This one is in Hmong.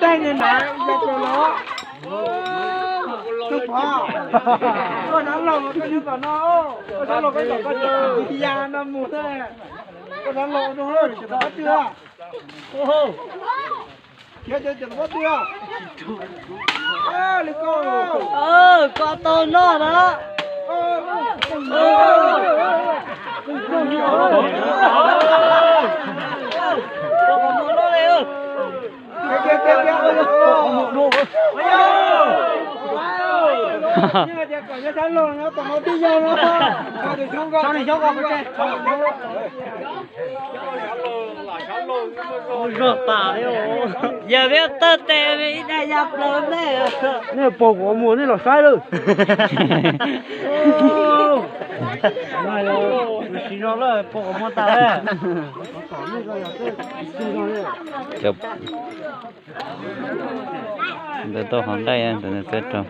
Tej niag na, yog tus los, tus pom, koj sab laug koj nyob tom no, koj sab laug koj tom koj ya no mus xwb, koj sab laug no ces tau ob twg, khiav ces tau ob twg, li ko, koj tau noj na. Zog tas li, yog peb tawg tes ib daig ya plaws nej. Nej pom kuv qhov muag nej los saib lawm. Sim no lawm pom kuv qhov muag tas lawm. Ntawd tau qhov nqaij ntawd txawb rau.